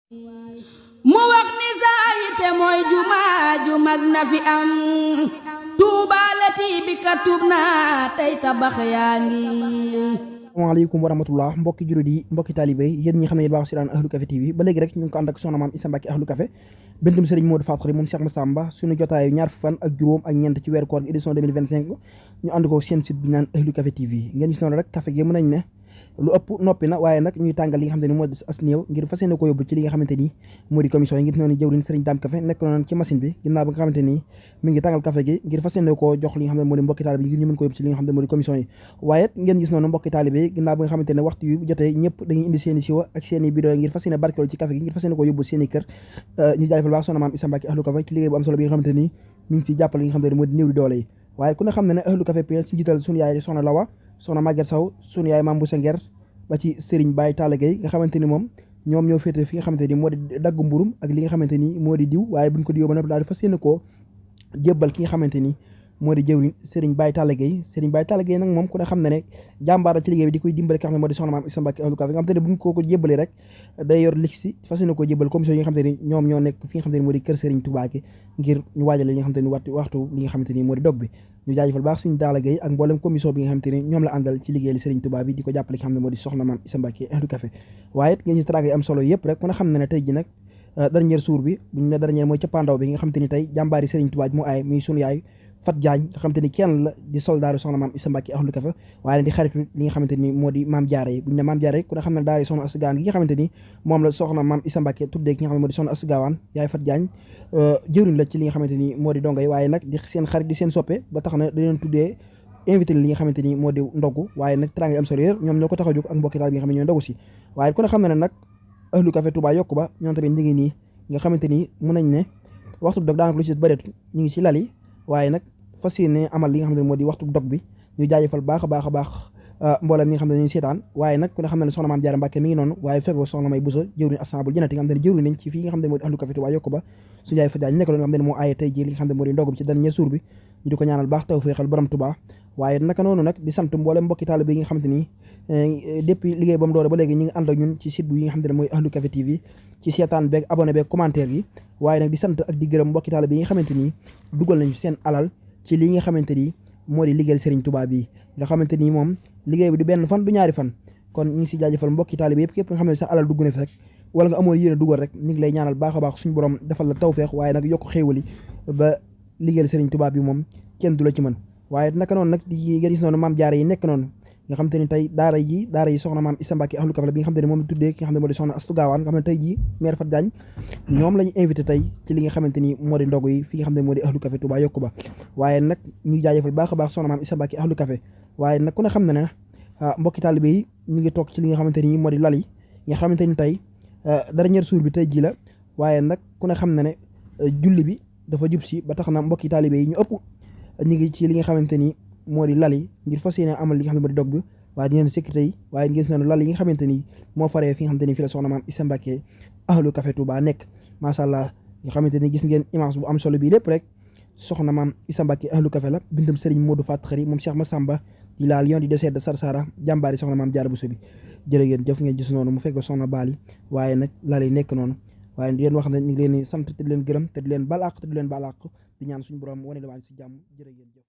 mu wax ni saayite mooy jumaa ju mag na fi am tuubaalati bi ka tuub naa tey tabax yaa ngi. asalaamaaleykum wa rahmatullah mbokki juróot yi mbokki taalibe yi yéen ñi xam ne yéen baax si daan Ahlu Café TV ba léegi rek ñu ngi ko ànd ak soxna maam Issa Mbacke Ahlu Café bintum Serigne Modou Fatou Khari moom Cheikh Massamba suñu jotaayu ñaar fan ak juróom ak ñeent ci weeru koor édition 2025 ñu ànd ko seen site bi naan Ahlu Café TV ngeen gis noonu rek café gi mën nañ ne lu ëpp noppi na waaye nag ñuy tàngal li nga xamante ni moo des as néew ngir fas yéene ko yóbbu ci li nga xamante ni moo di commission yi ngir noonu jëwriñ Serigne Dame Café nekk noonu ci machine bi ginnaaw ba nga xamante ni mi ngi tàngal café gi ngir fas yéene koo jox li nga xam ne moo di mbokki taalibe yi ngir ñu mën ko yóbbu ci li nga xam ne moo di commission yi waaye ngeen gis noonu mbokki taalibe yi ginnaaw ba nga xamante ne waxtu yu jotee ñëpp dañuy indi seeni siwa ak seeni bidon ngir fas yéene barkeelu ci café gi ngir fas yéene ko yóbbu seeni kër ñu jaajëfal baax soxna maam Issa Mbacke Ahlu Café ci liggéey bu am solo bi nga xamante ni mi ngi si jàppale li nga xamante ni moo di néew di doole yi waaye ku ne xam ne ne Ahlu Café si njiital suñu yaay soxna Lawa soxna Maguette Sow suñu yaay Mame Boussa Nguer ba ci Serigne Baye Talla Gueye nga xamante ni moom ñoom ñoo féete fi nga xamante ni moo di dagg mburum ak li nga xamante ni moo di diw waaye buñ ko diwoo ba noppi daal di fas yéene koo jébbal ki nga xamante ni moo di jëwriñ Serigne Baye Talla Gueye Serigne Baye Talla Gueye nag moom ku ne xam ne ne jàmbaar la ci liggéey bi di koy dimbale ki nga xam ne moo di soxna maam Issa Mbacke Ahlu Café nga xamante ne buñ ko jébbalee rek day yor lig si fas yéene koo jébbal commission yi nga xamante ni ñoom ñoo nekk fi nga xamante ni moo di kër Serigne Touba gi ngir ñu waajale li nga xamante ni waxtu li nga xamante ni moo di dog bi ñu jaajëfal baax Serigne Talla Gueye ak mboolem commission bi nga xamante ni ñoom la àndal ci liggéey li Serigne Touba bi di ko jàppale ki nga xam ne moo di soxna maam Issa Mbacke Ahlu Café waaye it ngeen gis teraanga yi am solo yëpp rek ku ne xam ne ne tey ji nag dernier jour bi buñ ne dernier mooy cappaandaw bi nga xamante ni tey jàmbaari Serigne Touba mu aay muy sunu yaay Fat Diagne nga xamante ni kenn la di soldaaru soxna maam Issa Mbacke Ahlu Café waaye di xaritu li nga xamante ni moo di maam Jaara yi buñ ne maam Jaara yi ku ne xam ne daal soxna Astou Gawane gi nga xamante ni moom la soxna maam Issa Mbacke tuddee ki nga xam ne moo di soxna Astou Gawane yaay Fat Diagne jëwriñ la ci li nga xamante ni moo di donga yi waaye nag di seen xarit di seen soppe ba tax na da leen tuddee invité li nga xamante ni moo di ndogu waaye nag teraanga am solo ñoom ñoo ko tax a jóg ak mbokki taal bi nga xam ne ñooy ndogu si waaye ku ne xam ne nag Ahlu Café Touba yokku ba ñoom tamit ñu ngi nii nga xamante ni mën nañ ne waxtu dog daanaka lu ci bëreetu ñu ngi ci lal yi waaye nag fas yéene amal li nga xam ne moo di waxtu dog bi ñu jaajëfal baax a baax a baax mboolem ñi nga xam ne dañuy seetaan waaye nag ku ne xam ne soxna maam Jaara Mbàkke mi ngi noonu waaye fekk soxna May Buso jëwriñ Assemble Jannati nga xam ne jëwriñ nañ ci fii nga xam ne moo di Ahlu Café Touba yokku ba suñu yaay fa jaay nekk loolu nga xam ne moo aaye tey ji li nga xam ne moo di ndog bi ci dernier jour bi ñu di ko ñaanal baax taw féexal borom Touba waaye naka noonu nag di sant mboolem mbokki taalibe yi nga xamante ni depuis liggéey ba mu doore ba léegi ñu ngi ànd ak ñun ci site bi nga xamante ne mooy Ahlu Café TV ci seetaan beeg abonné beeg commentaire yi waaye nag di sant ak di gërëm mbokki taalibe yi nga xamante ni dugal nañu seen alal ci li nga xamante ni moo di liggéeyal Serigne Touba bi nga xamante ni moom liggéey bi du benn fan du ñaari fan kon ñu ngi si jaajëfal mbokki taalibe yëpp képp nga xam ne sa alal dugg na fi rek wala nga amoon yéen a dugal rek ñu ngi lay ñaanal baax a baax suñu borom defal la tawfeex waaye nag yokk xéewali ba liggéeyal Serigne Touba bi moom kenn du la ci mën waaye naka noonu nag di nga gis noonu maam Jaara yi nekk noonu nga xam te ni tey daara yi soxna maam Issa Mbacke Ahlu Café bi nga xam te ne moom la tuddee ki nga xam ne moo di soxna Astou Gawane nga xam ne tey jii maire Fat Diagne ñoom la ñu invité tey ci li nga xamante ni moo di ndogu yi fi nga xam ne moo di Ahlu Café Touba yokku ba waaye nag ñu jaajëfal baax a baax soxna maam Issa Mbacke Ahlu Café waaye nag ku ne xam ne ne mbokki taalibe yi ñu ngi toog ci li nga xamante ni moo di lal yi nga xamante ni tey dernier jour bi tey jii la waaye nag ku ne xam ne ne julli bi dafa jub si ba tax na mbokki taalibe yi ñu ëpp ñu ngi ci li nga xamante ni moo di lal yi ngir fas yéene amal li nga xam ne moo di dog bi waaye ngeen sécurité yi waaye ngeen gis na lal yi nga xamante ni moo faree fi nga xamante ni fi la soxna maam Issa Mbacke Ahlu Café Touba nekk macha allah nga xamante ni gis ngeen image bu am solo bii lépp rek soxna maam Issa Mbacke Ahlu Café la bindam Serigne Modou Fatou Khari moom Cheikh Massamba di la lion di désert de Sarsara jàmbaari soxna maam Jaara Buso bi jërë ngeen jëf ngeen gis noonu mu fekk soxna Bali waaye nag lal yi nekk noonu waaye di leen wax ne ñu ngi leen di sant te di leen gërëm te di leen balaq te di leen balaq di ñaan suñu borom wane la waan si jàmm jërë ngeen jëf